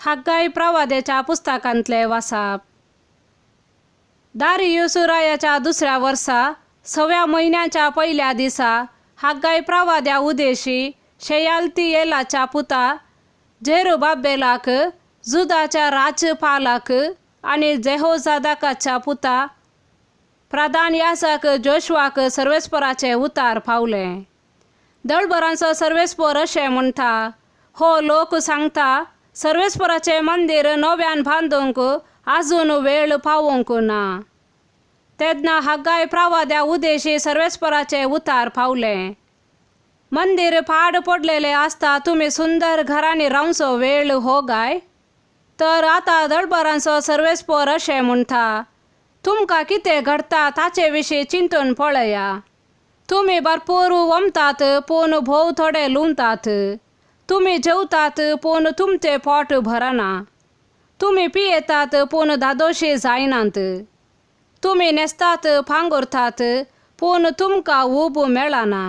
हाग्गाय प्रवाद्याच्या पुस्तकांतले वासाप. दारियुसुरायाच्या दुसऱ्या वर्सा सव्या म्हयन्याच्या पयल्या दिसा हाग्गाय प्रवाद्या उदेशी शेयालतियेलाच्या पुता जेरुबाबेलाक, जुदाच्या राज्यपालाक आनी जेहोजादाकाच्या पुता प्रधान याजक जोशवाक सर्वेस्पराचे उतार पावले. दळबरांचो सर्वेस्पर अशें म्हणटा, हो लोक सांगता सर्वेस्पराचें मंदीर नव्यान बांदूंक आजून वेळ पावोवंक ना. तेन्ना हाग्गाय प्रवाद्या उदेशी सर्वेस्पराचे उतार पावले. मंदीर पाड पडलेलें आसता तुमी सुंदर घरांनी रावचो वेळ हो गाय? तर आतां दळबरांचो सर्वेस्पर अशें म्हणटा, तुमकां कितें घडटा ताचे विशीं चिंतून पळया. तुमी भरपूर वमतात पूण भोव थोडे लुंवतात. तुमी जेवतात पूण तुमचें पोट भरना. तुमी पियेतात पूण धादोशी जायनात. तुमी न्हेसतात पांगुरतात पूण तुमकां ऊब मेळना.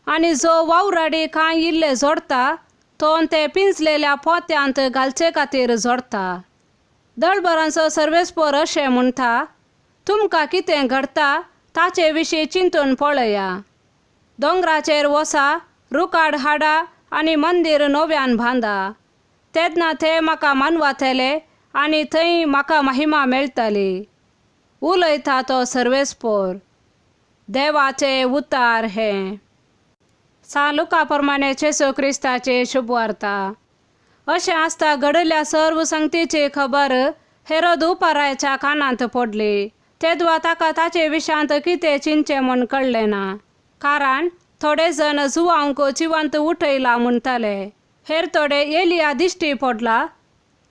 आनी जो वावराडी कांय इल्लें जोडटा तो ते पिंजलेल्या पोत्यांत घालचे खातीर जोडटा. दळबरांचो सर्वेस्पर अशें म्हणटा, तुमकां कितें घडटा ताचे विशीं चिंतून पळया. दोंगराचेर वसा, रुखाड हाडा आनी मंदीर नव्यान बांदा. तेन्ना ते म्हाका मानवातले आनी थंय म्हाका महिमा मेळटली. उलयता तो सर्वेस्पर. देवाचे उतार हें. सा लुका प्रमाणे जेजू क्रिस्ताचे शुभवार्ता. अशें आसता घडिल्ल्या सर्व संगतीची खबर हेरोद उपरायाच्या कानांत पडली. तेदवा ताका ताचे विशांत कितें चिंतचें म्हूण कळ्ळें ना. कारण थोडे जण जुवांक जिवंत उठयला म्हणटाले, हेर थोडे एलिया दिश्टी पडला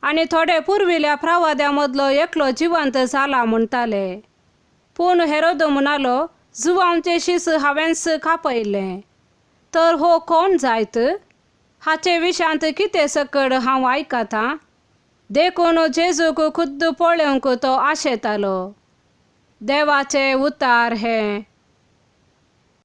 आनी थोडे पुर्विल्या प्रवाद्या मदलो एकलो जिवंत जाला म्हणटाले. पूण हेरोद म्हणालो, जुवांचें शीस हांवेंच कापयलें, तर हो कोण जायत? हाचे विशांत कितें सकड हांव आयकतां? देखून जेजूक खुद्द पळोवंक तो आशेतालो. देवाचे उतार हें.